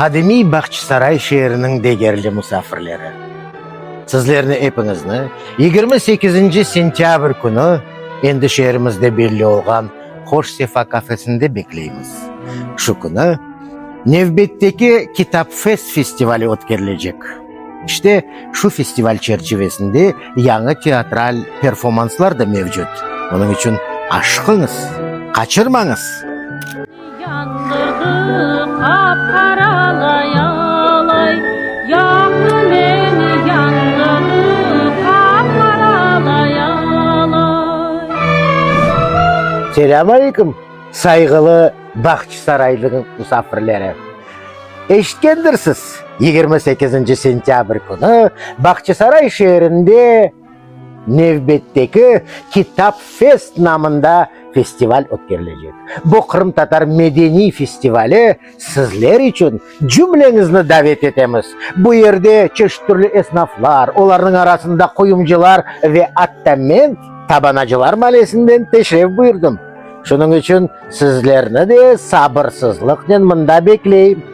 Qadimiy Bağçasaray şeeriniñ degerli musafirleri! Sizlerni epiñizni 28 sentâbr künü endi şeerimizde belli olğan Hoş Sefa kafesinde bekleymiz. Şu künü nevbetteki Kitapfest festivali ötkerilecek. İşte, şu festival çerçivesinde yañı teatral performanslar da mevcut. Onıñ içün aşıqıñız, qaçırmañız! Yandırdı qap-qaralay alay, Yaqtı meni, yandırdı qap-qaralay alay. Selâm aleyküm, sayğılı Bağçasaraylınıñ musafirleri! Eşitkendirsiz, 28 sentâbr künü Bağçasaray şeerinde Nevbetteki Kitapfest namında festival ötkerilecek. Bu qırımtatar medeniy festivali sizler içün cümleñizni davet etemiz. Bu yerde çeşit türlü esnaflar, olarnıñ arasında quyumcılar ve atta men Tabanacılar malesinden teşref buyurdım. Şunıñ içün sizlerni de sabırsızlıqnen mında bekleyim.